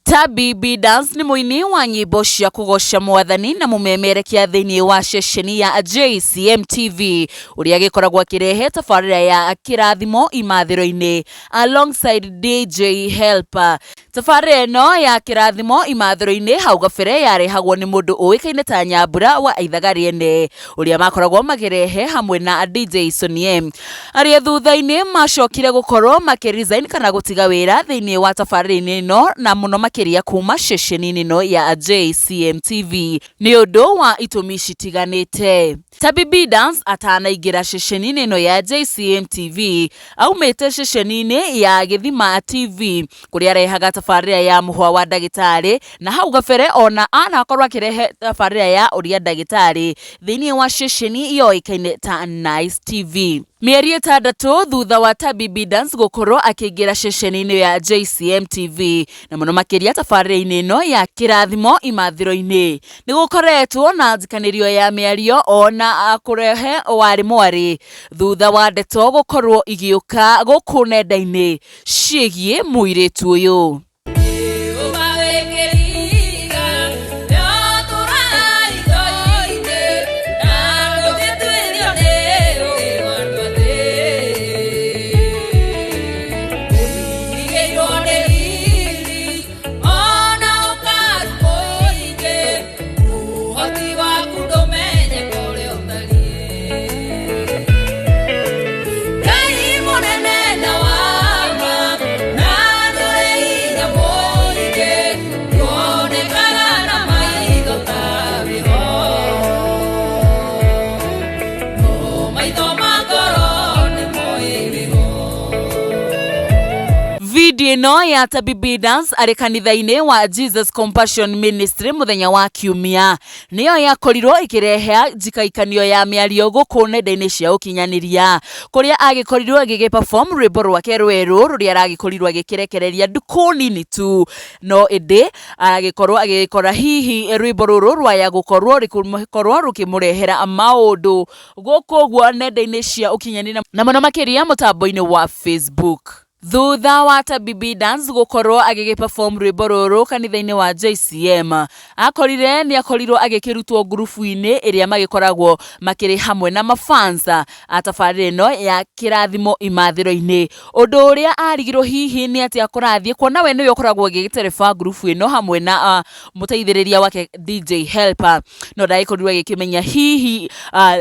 Tabi B Dance nĩ mũini wa nyĩmbo cia kũgoca mwathani na mũmemerekia thĩinĩ wa ceceni ya JCM TV ũrĩa agĩkoragwo akĩrehe tabarĩra ya kĩrathimo imathĩro-inĩ alongside DJ Helper. Tabarĩra ĩno ya kĩrathimo imathĩro-inĩ hau gabere yarehagwo nĩ mũndũ ũĩkaine ta Nyambura wa Ithaga Rĩene ũrĩa makoragwo makĩrehe hamwe na DJ Sonie arĩa thutha-inĩ macokire gũkorwo makĩ resign kana gũtiga wĩra thĩinĩ wa tabarĩra-inĩ ĩno na mũno makĩria kuma ceceni-inĩ ĩno ya JCM TV nĩ ũndũ wa itũmi citiganĩte. Tabi B Dance atanaingĩra ceceni-inĩ ĩno ya JCM TV aumĩte ceceni-inĩ ya Gĩthima TV kũrĩa arehaga tabarĩra ya mũhwa wa ndagĩtarĩ na hau gabere ona anakorwo akĩrehe tabarĩra ya ũria ndagĩtarĩ thĩinĩ wa ceceni yoĩkaine ta Nice TV. Mĩeri 6 thutha wa Tabi B Dance gũkorwo akĩingĩra ceceni-inĩ ya JCM TV na mũno makĩria tabarĩra-inĩ ĩno ya kĩrathimo imathĩro-inĩ nĩ gũkoretwo na njikanĩrio ya mĩario ona kũrehe warĩ mwarĩ thutha wa ndeto gũkorwo igĩũka gũkũ nenda-inĩ ciĩgiĩ mũirĩtu ũyũ. Video ĩno ya Tabi B Dance arĩ kanitha-inĩ wa Jesus Compassion Ministry mũthenya wa Kiumia nĩyo yakorirwo ĩkĩrehe njikaikanio ya mĩario gũkũ nenda-inĩ cia ũkinyanĩria kũrĩa agĩkorirwo agĩgĩ perform rwĩmbo rwake rwerũ rũrĩa aragĩkorirwo agĩkĩrekereria ndukũ nini tu no ĩndĩ agĩkorwo agĩgĩkora hihi rwĩmbo rũrũ rwaya gũkorwo rũkorwo rũkĩmũrehera maũndũ gũkũ ũguo nenda-inĩ cia ũkinyanĩria na mũno makĩria mũtambo-inĩ wa Facebook. Thutha wa Tabi B Dance gũkorwo agĩgĩ perform rwĩmbo rũrũ kanitha-inĩ wa JCM akorire nĩ akorirwo agĩkĩrutwo ngurubu-inĩ ĩrĩa magĩkoragwo makĩrĩ hamwe na mafans a tabarĩra ĩno ya kĩrathimo imathĩro-inĩ ũndũ ũrĩa arigirwo hihi nĩ atĩa kũrathiĩ kuona we nĩwe ũkoragwo agĩgĩtereba ngurubu ĩno hamwe na mũteithĩrĩria wake DJ Helper no ndagĩkorirwo agĩkĩmenya hihi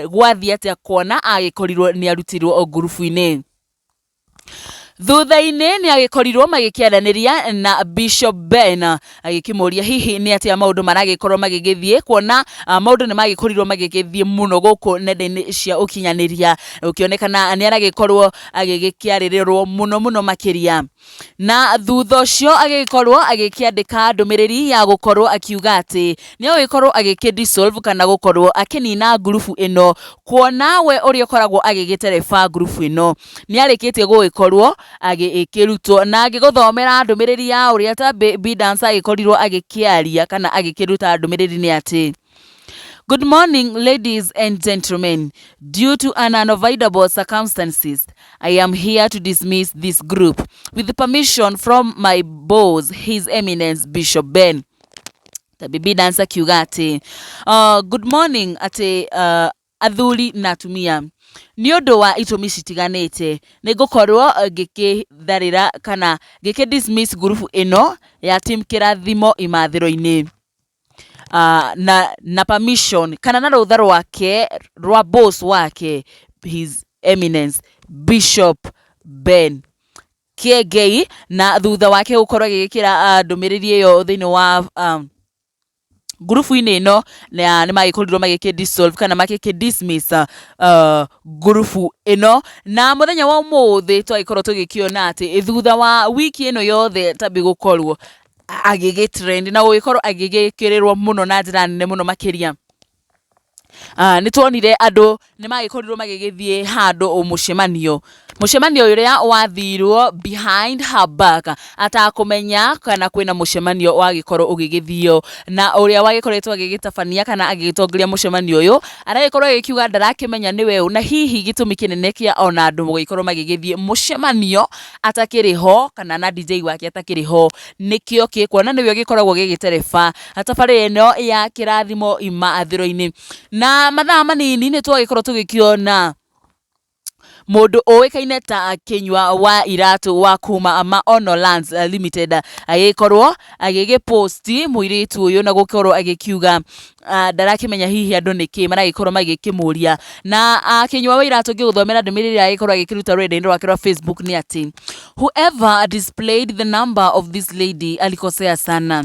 gwathiĩ atĩa kuona agĩkorirwo nĩ arutirwo ngurubu-inĩ. Thutha-inĩ nĩ agĩkorirwo magĩkĩaranĩria na Bishop Ben agĩkĩmũria hihi nĩ atĩa maũndũ maragĩkorwo magĩgĩthiĩ kuona maũndũ nĩ magĩkorirwo magĩgĩthiĩ mũno gũkũ nenda-inĩ cia ũkinyanĩria gũkĩonekana nĩ aragĩkorwo agĩgĩkĩarĩrĩrwo mũno mũno makĩria na thutha ũcio agĩkorwo agĩkĩandĩka ndũmĩrĩri ya gũkorwo akiuga atĩ nĩ agũgĩkorwo agĩkĩ dissolve kana gũkorwo akĩnina ngurubu ĩno kuona we ũrĩa ũkoragwo agĩgĩtereba ngurubu ĩno nĩ arĩkĩtie gũgĩkorwo agĩkĩrutwo na ngĩgũthomera ndũmĩrĩri ya ũrĩa Tabi B Dance agĩkorirwo agĩkĩaria kana agĩkĩruta ndũmĩrĩri nĩ atĩ Good morning, ladies and gentlemen. Due to an unavoidable circumstances, I am here to dismiss this group with the permission from my boss, His Eminence Bishop Ben. Tabi B Dance akiuga atĩ good morning atĩ athuri na atumia nĩ ũndũ wa itũmi citiganĩte nĩ ngũkorwo ngĩkĩtharĩra kana ngĩkĩ dismiss ngurubu ĩno ya team kĩrathimo imathĩro-inĩ na permission kana na rũtha rwake rwa boss wake His Eminence Bishop Ben Kĩengei na thutha wake gũkorwo agĩgĩkĩra ndũmĩrĩri ĩyo thĩinĩ wa ngurubu-inĩ ĩno na nĩ magĩkorirwo magĩkĩ dissolve kana magĩkĩ dismiss ngurubu ĩno na mũthenya wa ũmũthĩ twagĩkorwo tũgĩkĩona atĩ thutha wa wiki ĩno yothe Tabi gũkorwo agĩgĩ trend na gũgĩkorwo agĩgĩkĩrĩrwo mũno na njĩra nene mũno makĩria. Nĩ tuonire andũ nĩ magĩkorirwo magĩgĩthiĩ handũ mũcemanio Mũcemanio ũrĩa wathirwo behind her back atakũmenya kana kwĩna mũcemanio wagĩkorwo ũgĩgĩthio, na ũrĩa wagĩkoretwo agĩgĩtabania kana agĩgĩtongoria mũcemanio ũyũ aragĩkorwo agĩkiuga ndarakĩmenya nĩwe ũ, na hihi gĩtũmi kĩnene kĩa ona andũ gũgĩkorwo magĩgĩthiĩ mũcemanio atakĩrĩ ho kana na DJ wake atakĩrĩ ho nĩkĩo kĩ, kuona nĩwe ũgĩkoragwo gĩgĩtereba tabarĩra ĩno ya Kĩrathimo Imathĩro-inĩ. Na mathaa manini nĩ twagĩkorwo tũgĩkĩona mũndũ ũĩkaine ta Kĩnyua wa Iratũ wa kuma Maono Lands Limited agĩkorwo agĩgĩposti mũirĩtu ũyũ na gũkorwo agĩkiuga ndarakĩmenya hihi andũ nĩkĩ maragĩkorwo magĩkĩmũria. Na Kĩnyua wa Iratũ ngĩgũthomera ndũmĩrĩri ĩrĩa agĩkorwo agĩkĩruta rũrenda-inĩ rwake rwa Facebook nĩ atĩ, "Whoever displayed the number of this lady alikosea sana.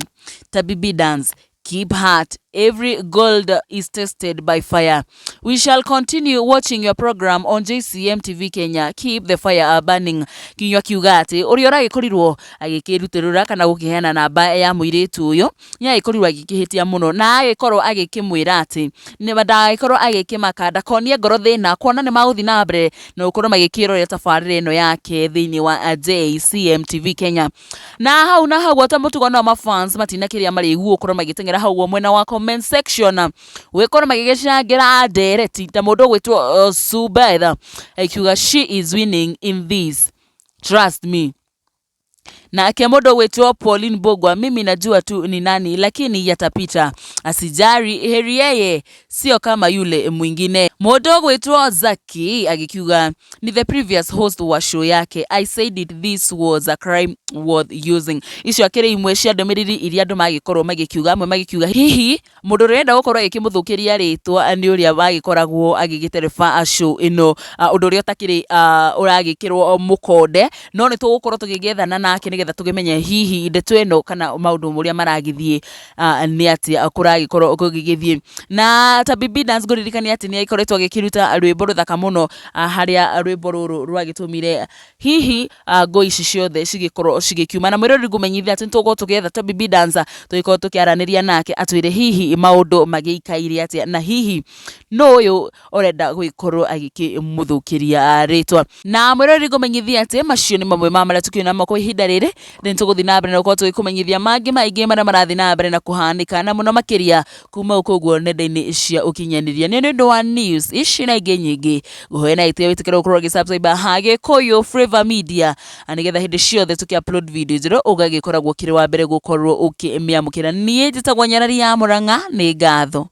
Tabibi dance. Keep heart. Every gold is tested by fire. We shall continue watching your program on JCM TV Kenya. Keep the fire burning." Kinyua kiuga atĩ ũrĩa ũragĩkorirwo agĩkĩrutĩrũra kana gũkĩheana namba ya mũirĩtu ũyũ nĩ agĩkorirwo agĩkĩhĩtia mũno, na agĩkorwo agĩkĩmwĩra atĩ ndagagĩkorwo agĩkĩmaka, ndakonie ngoro thĩna, kuona nĩ magũthiĩ na mbere na gũkorwo magĩkĩrorera tabarĩra ĩno yake thĩinĩ wa JCM TV Kenya. Na hau na hau ota mũtugo no mafans matina kĩrĩa marĩguo gũkorwo magĩteng'era hau ũguo mwena wa comment section gũgĩkorwo magĩgĩcangĩra ndereti ta mũndũ ũgwĩtwo Subetha akiuga, "She is winning in this, trust me." Nake mũndũ ũgwĩtwo Pauline Bogwa, "Mimi najua tu ni nani, lakini yatapita, asijari, heri yeye sio kama yule mwingine." Mũndũ ũgwĩtwo Zaki agĩkiuga, "Ni the previous host wa show yake. I said it, this was a crime worth using." Icio akĩrĩ imwe cia ndũmĩrĩri iria andũ magĩkorwo magĩkiuga, amwe magĩkiuga hihi mũndũ ũrĩa ũrenda gũkorwo agĩkĩmũthũkĩria rĩtwa nĩ ũrĩa wagĩkoragwo agĩgĩtereba show ĩno, ũndũ ũrĩa ũtakĩrĩ ũragĩkĩrwo mũkonde, no nĩ tũgũkorwo tũgĩgĩethana nake nĩgetha tũkĩmenye hihi ndeto ĩno kana maũndũ ũrĩa maragĩthiĩ nĩ atĩa kũragĩkorwo gũgĩgĩthiĩ. Na Tabibi Dance ngũririkania atĩ nĩ agĩkoretwo agĩkĩruta rwĩmbo rũthaka mũno, harĩa rwĩmbo rũrũ rwagĩtũmire hihi ngũ ici ciothe cigĩkorwo cigĩkiuma. Na mwĩroreri, ngũmenyithia atĩ nĩtũgũkorwo tũgĩetha Tabibi Dance, tũgĩkorwo tũkĩaranĩria nake atwĩre hihi maũndũ magĩikaire atĩa na hihi nũ ũyũ ũrenda gũgĩkorwo agĩkĩmũthũkĩria rĩtwa. Na mwĩroreri, ngũmenyithia atĩ macio nĩ mamwe ma marĩa tũkĩrĩ namo kwa ihinda rĩrĩ. Nĩ tũgũthiĩ na mbere na gũkorwo tũgĩkũmenyithia mangĩ maingĩ marĩa marathiĩ na mbere na kũhanĩka na mũno makĩria kuma gũkũ ũguo nenda-inĩ cia ũkinyanĩria. Nĩ ũndũ wa news ici na ingĩ nyingĩ, ngũhoya na gĩtĩo wĩtĩkĩre gũkorwo ũgĩ-subscribe ha Gĩkũyũ Flavour Media, na nĩgetha hĩndĩ ciothe tũkĩ upload video njerũ ũgagĩkoragwo ũkĩrĩ wa mbere gũkorwo ũkĩmĩamũkĩra. Niĩ njĩtagwo Nyarari ya Mũrang'a, nĩ ngatho.